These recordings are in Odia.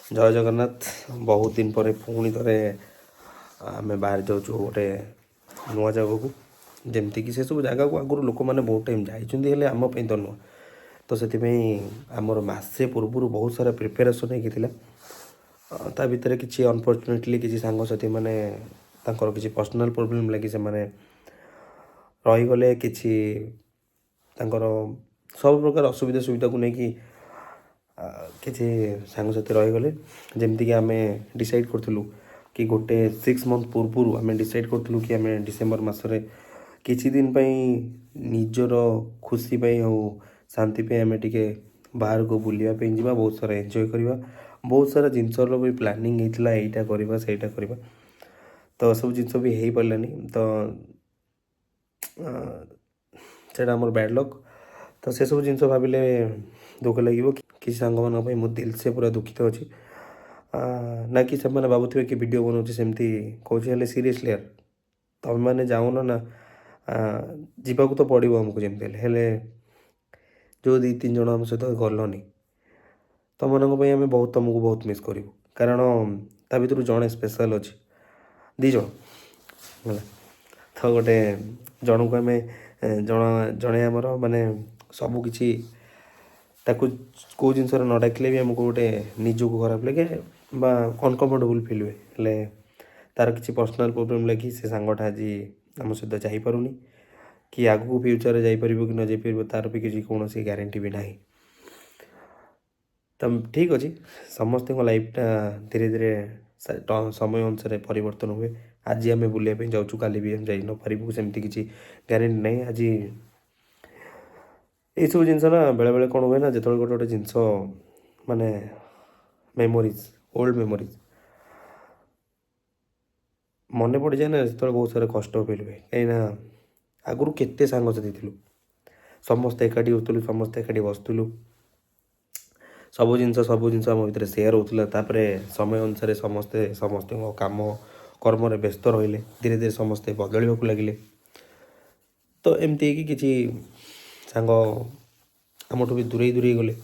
ଜୟ ଜଗନ୍ନାଥ। ବହୁତ ଦିନ ପରେ ପୁଣି ଥରେ ଆମେ ବାହାରି ଯାଉଛୁ ଗୋଟେ ନୂଆ ଜାଗାକୁ। ଯେମିତିକି ସେସବୁ ଜାଗାକୁ ଆଗରୁ ଲୋକମାନେ ବହୁତ ଟାଇମ୍ ଯାଇଛନ୍ତି, ହେଲେ ଆମ ପାଇଁ ତ ନୁହଁ। ତ ସେଥିପାଇଁ ଆମର ମାସେ ପୂର୍ବରୁ ବହୁତ ସାରା ପ୍ରିପାରେସନ୍ ହେଇକି ଥିଲା। ତା ଭିତରେ କିଛି ଅନଫର୍ଚୁନେଟଲି କିଛି ସାଙ୍ଗସାଥି ମାନେ ତାଙ୍କର କିଛି ପର୍ସନାଲ୍ ପ୍ରୋବ୍ଲେମ୍ ଲାଗି ସେମାନେ ରହିଗଲେ। କିଛି ତାଙ୍କର ସବୁ ପ୍ରକାର ଅସୁବିଧା ସୁବିଧାକୁ ନେଇକି କିଛି ସାଙ୍ଗସାଥି ରହିଗଲେ। ଯେମିତିକି ଆମେ ଡିସାଇଡ଼୍ କରିଥିଲୁ କି ଗୋଟେ 6 ମନ୍ଥ ପୂର୍ବରୁ ଆମେ ଡିସାଇଡ଼୍ କରିଥିଲୁ କି ଆମେ ଡିସେମ୍ବର ମାସରେ କିଛି ଦିନ ପାଇଁ ନିଜର ଖୁସି ପାଇଁ ଆଉ ଶାନ୍ତି ପାଇଁ ଆମେ ଟିକେ ବାହାରକୁ ବୁଲିବା ପାଇଁ ଯିବା, ବହୁତ ସାରା ଏନ୍ଜୟ କରିବା। ବହୁତ ସାରା ଜିନିଷର ବି ପ୍ଲାନିଂ ହେଇଥିଲା, ଏଇଟା କରିବା, ସେଇଟା କରିବା। ତ ସବୁ ଜିନିଷ ବି ହେଇପାରିଲାନି। ତ ସେଇଟା ଆମର ବ୍ୟାଡ଼୍ ଲକ୍। ତ ସେସବୁ ଜିନିଷ ଭାବିଲେ ଦୁଃଖ ଲାଗିବ। କିଛି ସାଙ୍ଗମାନଙ୍କ ପାଇଁ ମୁଁ दिल से ପୁରା ଦୁଃଖିତ ଅଛି। ନା କି ସେମାନେ ଭାବୁଥିବେ କି ଭିଡ଼ିଓ ବନାଉଛି, ସେମିତି କହୁଛି। ହେଲେ ସିରିୟସଲି ୟାର, ତମେମାନେ ଯାଉନ ନା, ଯିବାକୁ ତ ପଡ଼ିବ ଆମକୁ ଯେମିତି ହେଲେ। ହେଲେ ଯେଉଁ ଦୁଇ ତିନି ଜଣ ଆମ ସହିତ ଗଲନି, ତମମାନଙ୍କ ପାଇଁ ଆମେ ବହୁତ ତମକୁ ବହୁତ ମିସ୍ କରିବୁ। କାରଣ ତା ଭିତରୁ ଜଣେ ସ୍ପେଶାଲ୍ ଅଛି, ଦୁଇ ଜଣ ହେଲା। ତ ଗୋଟେ ଜଣକୁ ଆମେ ଜଣ ଜଣେ ଆମର ମାନେ ସବୁ କିଛି, ତାକୁ କେଉଁ ଜିନିଷରେ ନ ଡାକିଲେ ବି ଆମକୁ ଗୋଟେ ନିଜକୁ ଖରାପ ଲାଗେ ବା ଅନକମ୍ଫର୍ଟେବୁଲ୍ ଫିଲ୍ ହୁଏ। ହେଲେ ତା'ର କିଛି ପର୍ସନାଲ୍ ପ୍ରୋବ୍ଲେମ୍ ଲାଗି ସେ ସାଙ୍ଗଟା ଆଜି ଆମ ସହିତ ଯାଇପାରୁନି କି ଆଗକୁ ଫ୍ୟୁଚର୍ରେ ଯାଇପାରିବ କି ନ ଯାଇପାରିବ, ତା'ର ବି କିଛି କୌଣସି ଗ୍ୟାରେଣ୍ଟି ବି ନାହିଁ। ତ ଠିକ୍ ଅଛି, ସମସ୍ତଙ୍କ ଲାଇଫ୍ଟା ଧୀରେ ଧୀରେ ସମୟ ଅନୁସାରେ ପରିବର୍ତ୍ତନ ହୁଏ। ଆଜି ଆମେ ବୁଲିବା ପାଇଁ ଯାଉଛୁ, କାଲି ବି ଆମେ ଯାଇ ନପାରିବୁ, ସେମିତି କିଛି ଗ୍ୟାରେଣ୍ଟି ନାହିଁ। ଆଜି ଏଇସବୁ ଜିନିଷ ନା ବେଳେବେଳେ କ'ଣ ହୁଏ ନା, ଯେତେବେଳେ ଗୋଟେ ଗୋଟେ ଜିନିଷ ମାନେ ମେମୋରିଜ୍, ଓଲ୍ଡ ମେମୋରିଜ୍ ମନେ ପଡ଼ିଯାଏ ନା, ସେତେବେଳେ ବହୁତ ସାରା କଷ୍ଟ ଫିଲ୍ ହୁଏ। କାହିଁକିନା ଆଗରୁ କେତେ ସାଙ୍ଗସାଥି ଥିଲୁ, ସମସ୍ତେ ଏକାଠି ହେଉଥିଲୁ, ସମସ୍ତେ ଏକାଠି ବସୁଥିଲୁ, ସବୁ ଜିନିଷ ଆମ ଭିତରେ ସେୟାର ହେଉଥିଲା। ତାପରେ ସମୟ ଅନୁସାରେ ସମସ୍ତେ ସମସ୍ତଙ୍କ କାମ କର୍ମରେ ବ୍ୟସ୍ତ ରହିଲେ, ଧୀରେ ଧୀରେ ସମସ୍ତେ ବଦଳିବାକୁ ଲାଗିଲେ। ତ ଏମିତି ହେଇକି କିଛି ସାଙ୍ଗ ଆମଠୁ ବି ଦୂରେଇ ଦୂରେଇ ଗଲେ।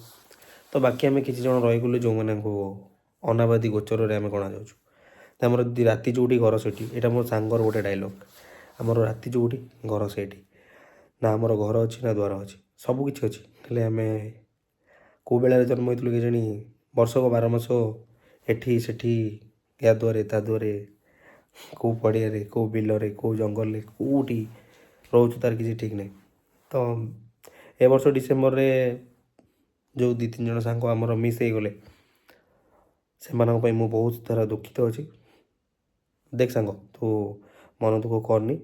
ତ ବାକି ଆମେ କିଛି ଜଣ ରହିଗଲୁ, ଯେଉଁମାନଙ୍କୁ ଅନାବାଦୀ ଗୋଚରରେ ଆମେ ଗଣାଯାଉଛୁ। ତ ଆମର ରାତି ଯେଉଁଠି ଘର ସେଇଠି, ଏଇଟା ମୋ ସାଙ୍ଗର ଗୋଟେ ଡାଇଲଗ୍। ଆମର ରାତି ଯେଉଁଠି ଘର ସେଇଠି। ନା ଆମର ଘର ଅଛି ନା ଦ୍ୱାର ଅଛି, ସବୁ କିଛି ଅଛି, ହେଲେ ଆମେ କେଉଁ ବେଳାରେ ଜନ୍ମ ହୋଇଥିଲୁ କେଜାଣି, ବର୍ଷକ 12 ମାସ ଏଠି ସେଠି, ୟା ଦୁଆରେ ତା ଦୁଆରେ, କେଉଁ ପଡ଼ିଆରେ, କେଉଁ ବିଲରେ, କେଉଁ ଜଙ୍ଗଲରେ, କେଉଁଠି ରହୁଛୁ ତାର କିଛି ଠିକ୍ ନାହିଁ। ତ ଏ ବର୍ଷ ଡିସେମ୍ବରରେ ଯେଉଁ ଦୁଇ ତିନି ଜଣ ସାଙ୍ଗ ଆମର ମିସ୍ ହେଇଗଲେ, ସେମାନଙ୍କ ପାଇଁ ମୁଁ ବହୁତ ସାରା ଦୁଃଖିତ ଅଛି। ଦେଖ ସାଙ୍ଗ, ତୁ ମନ ଦୁଃଖ କରନି।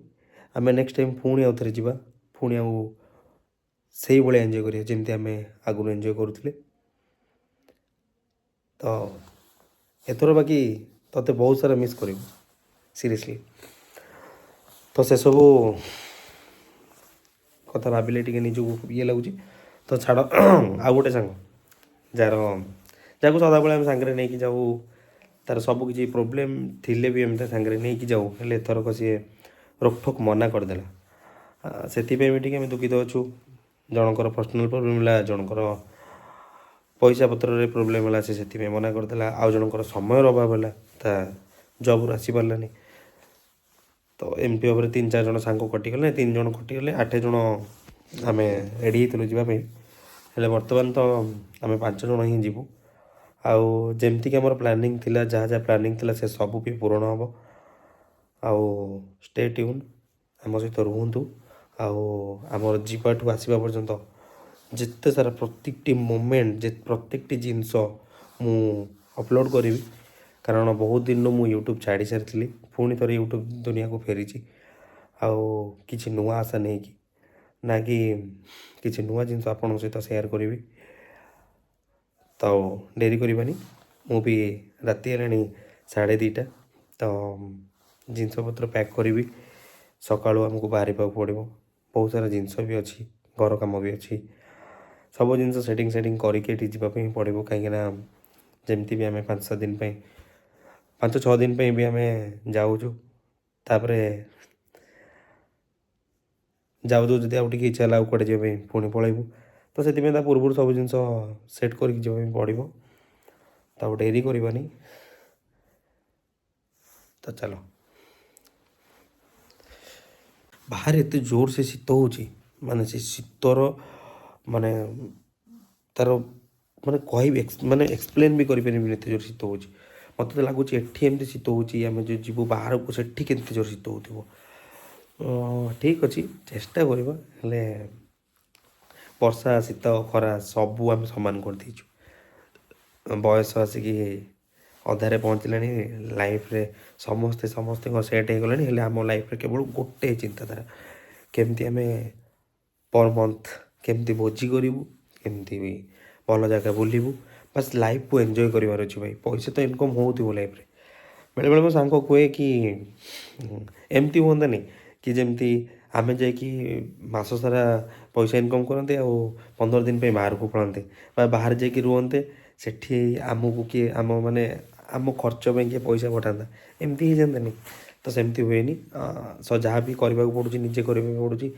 ଆମେ ନେକ୍ସଟ ଟାଇମ୍ ପୁଣି ଆଉ ଥରେ ଯିବା, ପୁଣି ଆଉ ସେଇଭଳିଆ ଏନ୍ଜୟ କରିବା ଯେମିତି ଆମେ ଆଗରୁ ଏନ୍ଜୟ କରୁଥିଲେ। ତ ଏଥର ବାକି ତୋତେ ବହୁତ ସାରା ମିସ୍ କରିବୁ, ସିରିୟସଲି। ତ ସେସବୁ କଥା ଭାବିଲେ ଟିକେ ନିଜକୁ ଇଏ ଲାଗୁଛି। ତ ଛାଡ଼। ଆଉ ଗୋଟେ ସାଙ୍ଗ ଯାହାକୁ ସଦାବେଳେ ଆମେ ସାଙ୍ଗରେ ନେଇକି ଯାଉ, ତାର ସବୁ କିଛି ପ୍ରୋବ୍ଲେମ୍ ଥିଲେ ବି ଆମେ ତା ସାଙ୍ଗରେ ନେଇକି ଯାଉ, ହେଲେ ଏଥରକ ସିଏ ରୋକଠୋକ ମନା କରିଦେଲା। ସେଥିପାଇଁ ବି ଟିକେ ଆମେ ଦୁଃଖିତ ଅଛୁ। ଜଣଙ୍କର ପର୍ସନାଲ୍ ପ୍ରୋବ୍ଲେମ୍ ହେଲା, ଜଣଙ୍କର ପଇସା ପତ୍ରରେ ପ୍ରୋବ୍ଲେମ୍ ହେଲା, ସେ ସେଥିପାଇଁ ମନା କରିଦେଲା। ଆଉ ଜଣଙ୍କର ସମୟର ଅଭାବ ହେଲା, ତା ଜବ୍ରୁ ଆସିପାରିଲାନି। ତ ଏମିତି ଭାବରେ ତିନି ଚାରି ଜଣ ସାଙ୍ଗ କଟିଗଲେ, ତିନି ଜଣ କଟିଗଲେ। ଆଠ ଜଣ ଆମେ ରେଡ଼ି ହେଇଥିଲୁ ଯିବା ପାଇଁ, ହେଲେ ବର୍ତ୍ତମାନ ତ ଆମେ ପାଞ୍ଚ ଜଣ ହିଁ ଯିବୁ। ଆଉ ଯେମିତିକି ଆମର ପ୍ଲାନିଂ ଥିଲା, ଯାହା ଯାହା ପ୍ଲାନିଂ ଥିଲା, ସେ ସବୁ ବି ପୂରଣ ହେବ। ଆଉ ଷ୍ଟେ ଟ୍ୟୁନ୍, ଆମ ସହିତ ରୁହନ୍ତୁ। ଆଉ ଆମର ଯିବାଠୁ ଆସିବା ପର୍ଯ୍ୟନ୍ତ ଯେତେ ସାରା ପ୍ରତ୍ୟେକଟି ମୋମେଣ୍ଟ ଯେ ପ୍ରତ୍ୟେକଟି ଜିନିଷ ମୁଁ ଅପଲୋଡ଼ କରିବି। କାରଣ ବହୁତ ଦିନରୁ ମୁଁ ୟୁଟ୍ୟୁବ୍ ଛାଡ଼ି ସାରିଥିଲି, ପୁଣି ଥରେ ୟୁଟ୍ୟୁବ୍ ଦୁନିଆକୁ ଫେରିଛି ଆଉ କିଛି ନୂଆ ଆଶା ନେଇକି, ନା କି କିଛି ନୂଆ ଜିନିଷ ଆପଣଙ୍କ ସହିତ ସେୟାର କରିବି। ତ ଡେରି କରିବାନି। ମୁଁ ବି ରାତି ହେଲାଣି 2:30। ତ ଜିନିଷପତ୍ର ପ୍ୟାକ୍ କରିବି, ସକାଳୁ ଆମକୁ ବାହାରିବାକୁ ପଡ଼ିବ। ବହୁତ ସାରା ଜିନିଷ ବି ଅଛି, ଘର କାମ ବି ଅଛି, ସବୁ ଜିନିଷ ସେଟିଂ ସେଟିଂ କରିକି ଏଠି ଯିବା ପାଇଁ ପଡ଼ିବ। କାହିଁକିନା ଯେମିତି ବି ଆମେ 5-7 ଦିନ ପାଇଁ, 5-6 ଦିନ ପାଇଁ ବି ଆମେ ଯାଉଛୁ। ତାପରେ ଯାଉ ଯାଉ ଯଦି ଆଉ ଟିକେ ଇଚ୍ଛା ହେଲା ଆଉ କୁଆଡ଼େ ଯିବା ପାଇଁ, ପୁଣି ପଳେଇବୁ। ତ ସେଥିପାଇଁ ତା ପୂର୍ବରୁ ସବୁ ଜିନିଷ ସେଟ୍ କରିକି ଯିବା ପାଇଁ ପଡ଼ିବ। ତ ଆଉ ଡେରି କରିବାନି, ତ ଚାଲ। ବାହାରେ ଏତେ ଜୋର ସେ ଶୀତ ହେଉଛି, ମାନେ ସେ ଶୀତର ମାନେ ତାର ମାନେ କହିବି, ମାନେ ଏକ୍ସପ୍ଲେନ୍ ବି କରିପାରିବିନି, ଏତେ ଜୋର ଶୀତ ହେଉଛି। ମୋତେ ତ ଲାଗୁଛି ଏଠି ଏମିତି ଶୀତ ହେଉଛି, ଆମେ ଯେଉଁ ଯିବୁ ବାହାରକୁ ସେଠି କେତେ ଜୋର ଶୀତ ହେଉଥିବ। ଠିକ୍ ଅଛି, ଚେଷ୍ଟା କରିବା। ହେଲେ ବର୍ଷା, ଶୀତ, ଖରା ସବୁ ଆମେ ସମାନ କରିଦେଇଛୁ। ବୟସ ଆସିକି ଅଧାରେ ପହଞ୍ଚିଲାଣି, ଲାଇଫ୍ରେ ସମସ୍ତେ ସମସ୍ତଙ୍କ ସେଟ୍ ହେଇଗଲେଣି। ହେଲେ ଆମ ଲାଇଫ୍ରେ କେବଳ ଗୋଟେ ଚିନ୍ତାଧାରା, କେମିତି ଆମେ ପର୍ ମନ୍ଥ କେମିତି ଭୋଜି କରିବୁ, କେମିତି ଭଲ ଜାଗା ବୁଲିବୁ, ବାସ୍ ଲାଇଫ୍କୁ ଏନ୍ଜୟ କରିବାର ଅଛି ଭାଇ। ପଇସା ତ ଇନକମ୍ ହେଉଥିବ ଲାଇଫ୍ରେ। ବେଳେବେଳେ ମୋ ସାଙ୍ଗ କୁହେ କି ଏମିତି ହୁଅନ୍ତାନି କି ଯେମିତି ଆମେ ଯାଇକି ମାସ ସାରା ପଇସା ଇନକମ୍ କରନ୍ତେ ଆଉ 15 ଦିନ ପାଇଁ ବାହାରକୁ ପଳାନ୍ତେ ବା ବାହାରେ ଯାଇକି ରୁହନ୍ତେ, ସେଠି ଆମକୁ କିଏ ଆମ ମାନେ ଆମ ଖର୍ଚ୍ଚ ପାଇଁ କିଏ ପଇସା ପଠାନ୍ତା, ଏମିତି ହେଇଯାନ୍ତାନି? ତ ସେମିତି ହୁଏନି। ଯାହା ବି କରିବାକୁ ପଡ଼ୁଛି ନିଜେ କରିବାକୁ ପଡ଼ୁଛି।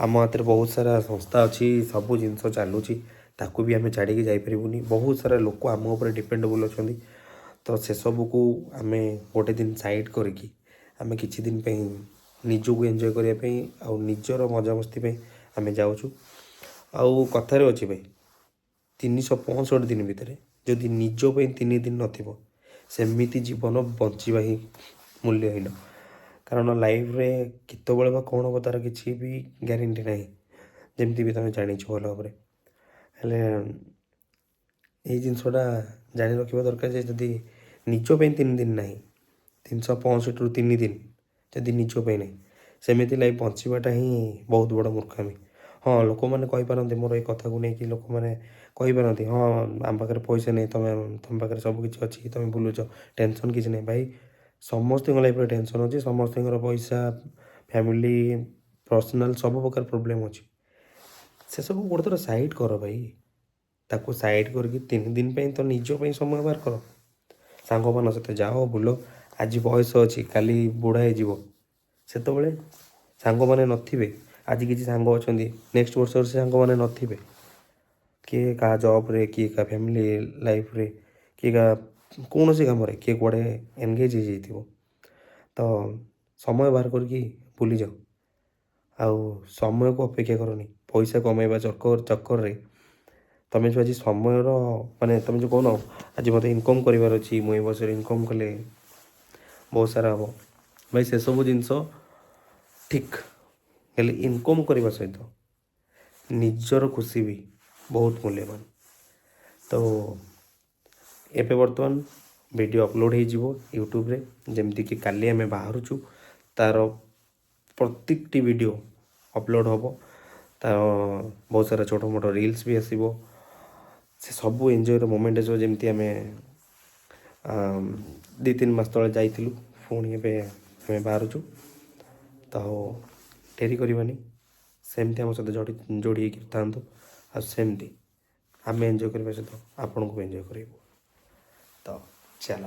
ଆମ ହାତରେ ବହୁତ ସାରା ସଂସ୍ଥା ଅଛି, ସବୁ ଜିନିଷ ଚାଲୁଛି, ତାକୁ ବି ଆମେ ଛାଡ଼ିକି ଯାଇପାରିବୁନି। ବହୁତ ସାରା ଲୋକ ଆମ ଉପରେ ଡିପେଣ୍ଡେବୁଲ୍ ଅଛନ୍ତି। ତ ସେସବୁକୁ ଆମେ ଗୋଟେ ଦିନ ସାଇଡ଼୍ କରିକି ଆମେ କିଛି ଦିନ ପାଇଁ ନିଜକୁ ଏନ୍ଜୟ କରିବା ପାଇଁ ଆଉ ନିଜର ମଜାମସ୍ତି ପାଇଁ ଆମେ ଯାଉଛୁ। ଆଉ କଥାରେ ଅଛି ଭାଇ, 365 ଦିନ ଭିତରେ ଯଦି ନିଜ ପାଇଁ 3 ଦିନ ନଥିବ, ସେମିତି ଜୀବନ ବଞ୍ଚିବା ହିଁ ମୂଲ୍ୟହୀନ। କାରଣ ଲାଇଫ୍ରେ କେତେବେଳେ ବା କ'ଣ ହେବ ତା'ର କିଛି ବି ଗ୍ୟାରେଣ୍ଟି ନାହିଁ, ଯେମିତି ବି ତୁମେ ଜାଣିଛ ଭଲ ଭାବରେ। ହେଲେ ଏଇ ଜିନିଷଟା ଜାଣି ରଖିବା ଦରକାର ଯେ ଯଦି ନିଜ ପାଇଁ 3 ଦିନ ନାହିଁ, 365ରୁ 3 ଦିନ ଯଦି ନିଜ ପାଇଁ ନାହିଁ, ସେମିତି ଲାଇଫ୍ ବଞ୍ଚିବାଟା ହିଁ ବହୁତ ବଡ଼ ମୂର୍ଖାମି। ହଁ, ଲୋକମାନେ କହିପାରନ୍ତି, ମୋର ଏଇ କଥାକୁ ନେଇକି ଲୋକମାନେ କହିପାରନ୍ତି, ହଁ ଆମ ପାଖରେ ପଇସା ନାହିଁ, ତୁମ ପାଖରେ ସବୁ କିଛି ଅଛି, ତୁମେ ବୁଲୁଛ, ଟେନସନ୍ କିଛି ନାହିଁ। ଭାଇ, ସମସ୍ତଙ୍କ ଲାଇଫ୍ରେ ଟେନସନ୍ ଅଛି, ସମସ୍ତଙ୍କର ପଇସା, ଫ୍ୟାମିଲି, ପର୍ସନାଲ୍ ସବୁ ପ୍ରକାର ପ୍ରୋବ୍ଲେମ୍ ଅଛି। ସେସବୁ ଗୋଟେ ଥର ସାଇଡ଼୍ କର ଭାଇ। ତାକୁ ସାଇଡ଼୍ କରିକି 3 ଦିନ ପାଇଁ ତ ନିଜ ପାଇଁ ସମୟ ବାହାର କର। ସାଙ୍ଗମାନଙ୍କ ସହିତ ଯାଅ ବୁଲ। ଆଜି ବୟସ ଅଛି, କାଲି ବୁଢ଼ା ହେଇଯିବ, ସେତେବେଳେ ସାଙ୍ଗମାନେ ନଥିବେ। ଆଜି କିଛି ସାଙ୍ଗ ଅଛନ୍ତି, ନେକ୍ସଟ ବର୍ଷରେ ସେ ସାଙ୍ଗମାନେ ନଥିବେ। କିଏ କାହା ଜବ୍ରେ, କିଏ କାହା ଫ୍ୟାମିଲି ଲାଇଫ୍ରେ, କିଏ କାହା କୌଣସି କାମରେ, କିଏ କୁଆଡ଼େ ଏନଗେଜ୍ ହେଇଯାଇଥିବ। ତ ସମୟ ବାହାର କରିକି ବୁଲିଯାଅ, ଆଉ ସମୟକୁ ଅପେକ୍ଷା କରନି। ପଇସା କମେଇବା ଚକ୍କରରେ ତୁମେ ଯେଉଁ ଆଜି ସମୟର ମାନେ ତୁମେ ଯେଉଁ କହୁନ ଆଜି ମୋତେ ଇନକମ୍ କରିବାର ଅଛି, ମୁଁ ଏ ବୟସରେ ଇନକମ୍ କଲେ ବହୁତ ସାରା ହେବ, ଭାଇ ସେସବୁ ଜିନିଷ ଠିକ୍। ହେଲେ ଇନକମ୍ କରିବା ସହିତ ନିଜର ଖୁସି ବି ବହୁତ ମୂଲ୍ୟବାନ। ତ ଏବେ ବର୍ତ୍ତମାନ ଭିଡ଼ିଓ ଅପଲୋଡ଼ ହେଇଯିବ ୟୁଟ୍ୟୁବରେ, ଯେମିତିକି କାଲି ଆମେ ବାହାରୁଛୁ ତା'ର ପ୍ରତ୍ୟେକଟି ଭିଡ଼ିଓ ଅପଲୋଡ଼ ହେବ। ତା'ର ବହୁତ ସାରା ଛୋଟ ମୋଟ ରିଲ୍ସ ବି ଆସିବ, ସେ ସବୁ ଏନ୍ଜୟର ମୋମେଣ୍ଟ ଆସିବ। ଯେମିତି ଆମେ 2-3 ମାସ ତଳେ ଯାଇଥିଲୁ, ପୁଣି ଏବେ ଆମେ ବାହାରୁଛୁ। ତ ଡେରି କରିବାନି, ସେମିତି ଆମ ସହିତ ଯୋଡ଼ି ହେଇକି ଥାଆନ୍ତୁ, ଆଉ ସେମିତି ଆମେ ଏନ୍ଜୟ କରିବା ସହିତ ଆପଣଙ୍କୁ ବି ଏନ୍ଜୟ କରିବୁ। ତ ଚାଲ।